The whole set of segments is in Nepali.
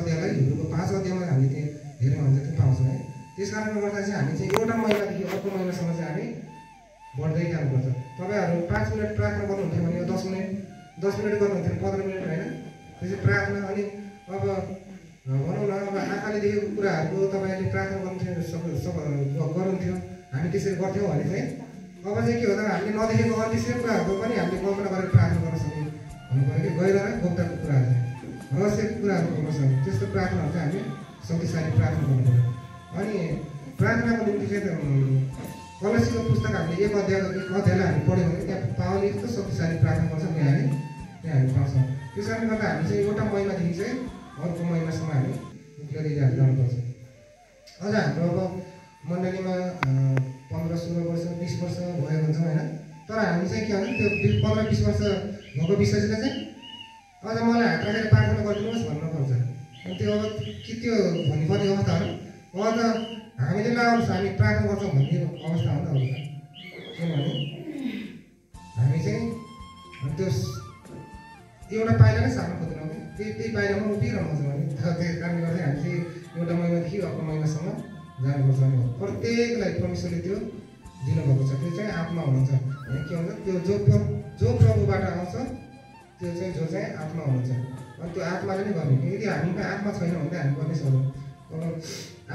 अध्यायलाई हिब्रूको 5 अध्यायमा हामी त्यहाँ हेर्यौँ भने चाहिँ पाउँछौँ है। त्यस कारणले गर्दा चाहिँ हामी चाहिँ एउटा महिनादेखि अर्को महिनासम्म चाहिँ हामी बढ्दै जानुपर्छ। तपाईँहरू 5 मिनट प्रार्थना गर्नुहुन्थ्यो भने 10 मिनट गर्नुहुन्थ्यो 15 मिनट होइन, त्यो चाहिँ प्रार्थना। अनि अब भनौँ न अब आँखाले देखेको कुराहरूको तपाईँले प्रार्थना गर्नुहुन्थ्यो, हामी त्यसरी गर्थ्यौँ भने चाहिँ अब चाहिँ के हो त हामीले नदेखेको अदृश्य कुराहरूको पनि हामीले कल्पना गरेर प्रार्थना गर्न सक्ने हुनु पऱ्यो कि गएर गोप्ताको कुराहरू रहस्यको कुराहरू गर्न सक्ने त्यस्तो प्रार्थनाहरू चाहिँ हामीले शक्तिशाली प्रार्थना गर्नु पऱ्यो। अनि प्रार्थनाको निम्ति चाहिँ कलसीको पुस्तक हामीले एक अध्यायलाई हामी पढ्यौँ भने त्यहाँ पाउने यस्तो शक्तिशाली प्रार्थना गर्छ त्यहाँ हामी पाउँछौँ। त्यस कारणले गर्दा हामी चाहिँ एउटा महिनादेखि चाहिँ अर्को महिनासम्म हामी उक्लिँदै जानुपर्छ। अझ हाम्रो अब मण्डलीमा 15-16 वर्ष 20 वर्ष भएको हुन्छ होइन, तर हामी चाहिँ के भन्छ त्यो 15-20 वर्ष भएको विश्वासीले चाहिँ अझ मलाई हात राखेर प्रार्थना गरिदिनुहोस् भन्नुपर्छ। अनि त्यो अब के त्यो भन्नुपर्ने अवस्था हो अझ हामीले लगाउनुहोस् हामी प्रार्थना गर्छौँ भन्ने अवस्था हो नि त। किनभने हामी चाहिँ त्यो एउटा पाइला नै सार्नु खोज्दैनौँ कि त्यही पाइलामा उभिरहनु छ भने त्यस कारणले गर्दा हामी चाहिँ एउटा महिनादेखि अर्को महिनासम्म जानुपर्छ। अनि प्रत्येकलाई परमेश्वरले त्यो दिनुभएको छ, त्यो चाहिँ आत्मा हुनुहुन्छ। अनि के हुन्छ त्यो जो प्रभुबाट आउँछ त्यो चाहिँ जो चाहिँ आत्मा हुनुहुन्छ। अनि त्यो आत्माले नै गर्ने। यदि हामीमा आत्मा छैन भने हामी गर्नै सक्दैनौँ। अब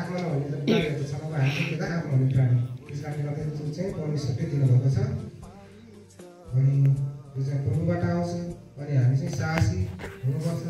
आत्मा नभने त प्राणीहरू छ, अब हामी चाहिँ के त आत्मा हुने प्राणी। त्यस कारणले गर्दा त्यो चाहिँ परमेश्वरले दिनुभएको छ। अनि त्यो चाहिँ प्रभुबाट आउँछ। अनि हामी चाहिँ साहसी हुनुपर्छ।